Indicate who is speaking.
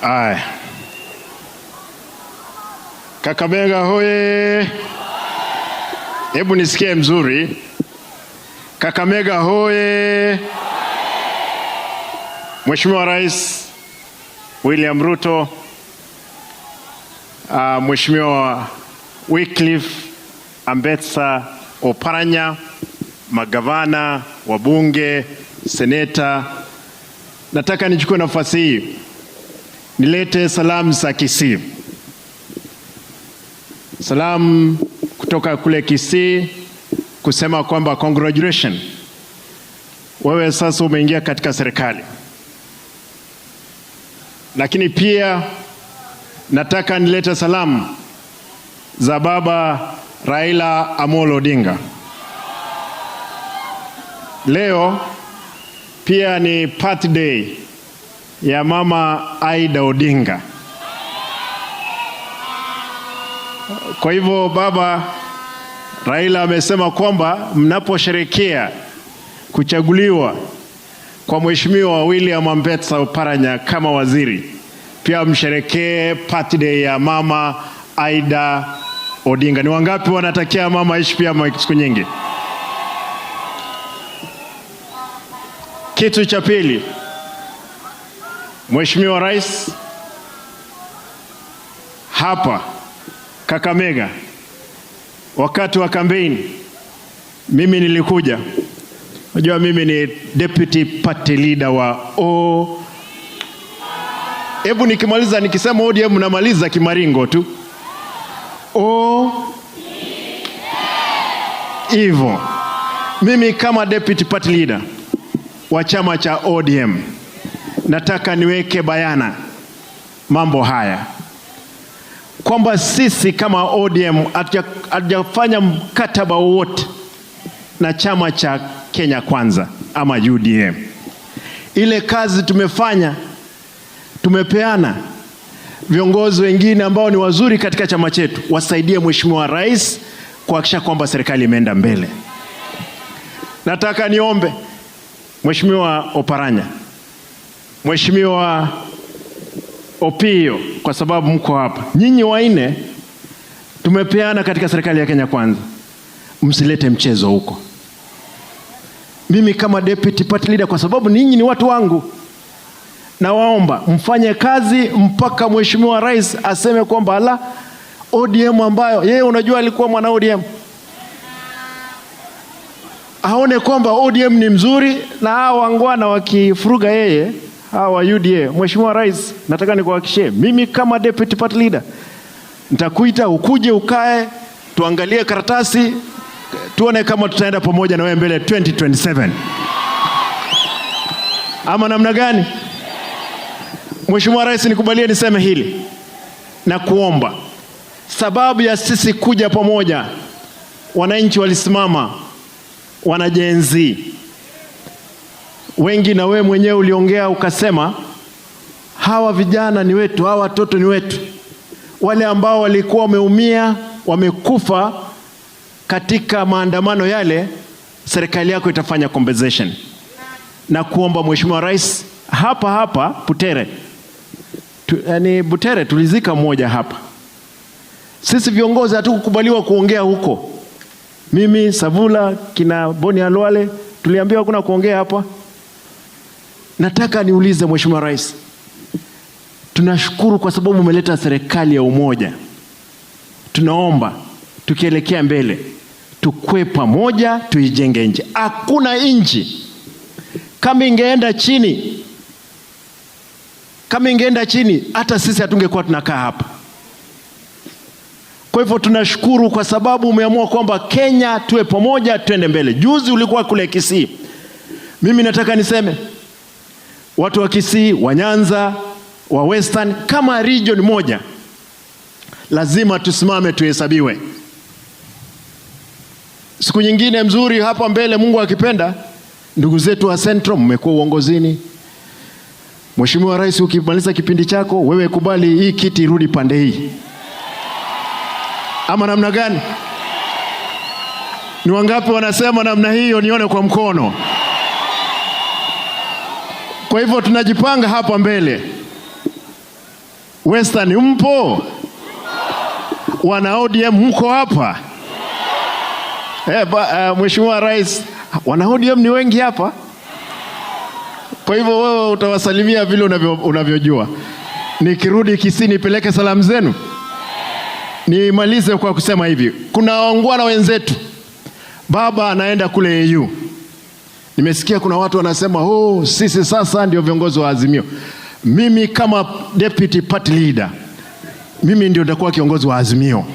Speaker 1: Aya. Kakamega hoye! Hebu nisikie mzuri. Kakamega hoye! Mheshimiwa Rais William Ruto, Mheshimiwa Wycliffe Ambetsa Oparanya, magavana, wabunge, seneta, nataka nichukue nafasi hii nilete salamu za Kisii, salamu kutoka kule Kisii kusema kwamba congratulations, wewe sasa umeingia katika serikali. Lakini pia nataka nilete salamu za baba Raila Amolo Odinga. Leo pia ni birthday ya mama Aida Odinga. Kwa hivyo baba Raila amesema kwamba mnaposherehekea kuchaguliwa kwa Mheshimiwa William Ambetsa Oparanya kama waziri, pia msherekee birthday ya mama Aida Odinga. Ni wangapi wanatakia mama aishi pia siku nyingi? Kitu cha pili, Mheshimiwa Rais, hapa Kakamega wakati wa kampeni mimi nilikuja. Unajua mimi ni deputy party leader wa O. Hebu nikimaliza nikisema ODM namaliza kimaringo tu. O hivyo. Mimi kama deputy party leader wa chama cha ODM nataka niweke bayana mambo haya kwamba sisi kama ODM hatujafanya mkataba wowote na chama cha Kenya Kwanza ama UDM. Ile kazi tumefanya, tumepeana viongozi wengine ambao ni wazuri katika chama chetu wasaidie Mheshimiwa Rais kuhakikisha kwamba serikali imeenda mbele. Nataka niombe Mheshimiwa Oparanya, Mheshimiwa Opio, kwa sababu mko hapa nyinyi wanne, tumepeana katika serikali ya Kenya Kwanza, msilete mchezo huko. Mimi kama deputy party leader, kwa sababu ninyi ni watu wangu, nawaomba mfanye kazi mpaka Mheshimiwa Rais aseme kwamba ala, ODM ambayo yeye unajua alikuwa mwana ODM, aone kwamba ODM ni mzuri, na hao wangwana wakifuruga yeye, hawa wa UDA. Mheshimiwa Rais, nataka nikuhakikishie mimi kama deputy party leader nitakuita ukuje ukae, tuangalie karatasi, tuone kama tutaenda pamoja na wewe mbele 2027 ama namna gani? Mheshimiwa Rais, nikubalie niseme hili na kuomba, sababu ya sisi kuja pamoja, wananchi walisimama, wana Gen Z wengi, na wewe mwenyewe uliongea ukasema, hawa vijana ni wetu, hawa watoto ni wetu, wale ambao walikuwa wameumia, wamekufa katika maandamano yale, serikali yako itafanya compensation. Na kuomba Mheshimiwa Rais, hapa hapa Butere yani Butere tulizika mmoja hapa. Sisi viongozi hatukukubaliwa kuongea huko. Mimi Savula, kina Boni Khalwale tuliambiwa hakuna kuongea hapa. Nataka niulize Mheshimiwa Rais, tunashukuru kwa sababu umeleta serikali ya umoja. Tunaomba tukielekea mbele tukue pamoja, tuijenge nchi. Hakuna nchi kama ingeenda chini, kama ingeenda chini, hata sisi hatungekuwa tunakaa hapa. Kwa hivyo tunashukuru kwa sababu umeamua kwamba Kenya tuwe pamoja, tuende mbele. Juzi ulikuwa kule Kisii. Mimi nataka niseme watu wa Kisii, wa Nyanza, wa Western, kama region moja lazima tusimame tuhesabiwe. Siku nyingine mzuri hapa mbele, Mungu akipenda, ndugu zetu wa Central mmekuwa uongozini. Mheshimiwa Rais, ukimaliza kipindi chako wewe kubali hii kiti irudi pande hii, ama namna gani? Ni wangapi wanasema namna hiyo? Nione kwa mkono. Kwa hivyo tunajipanga hapa mbele. Western mpo? Wana ODM mko hapa? Mheshimiwa Rais, wana ODM ni wengi hapa. Kwa hivyo wewe utawasalimia vile unavyojua. Nikirudi Kisii nipeleke salamu zenu. Nimalize kwa kusema hivi, kuna waungwana wenzetu, baba anaenda kule AU. Nimesikia kuna watu wanasema, "Oh, sisi sasa ndio viongozi wa Azimio." Mimi kama deputy party leader, mimi ndio nitakuwa kiongozi wa Azimio.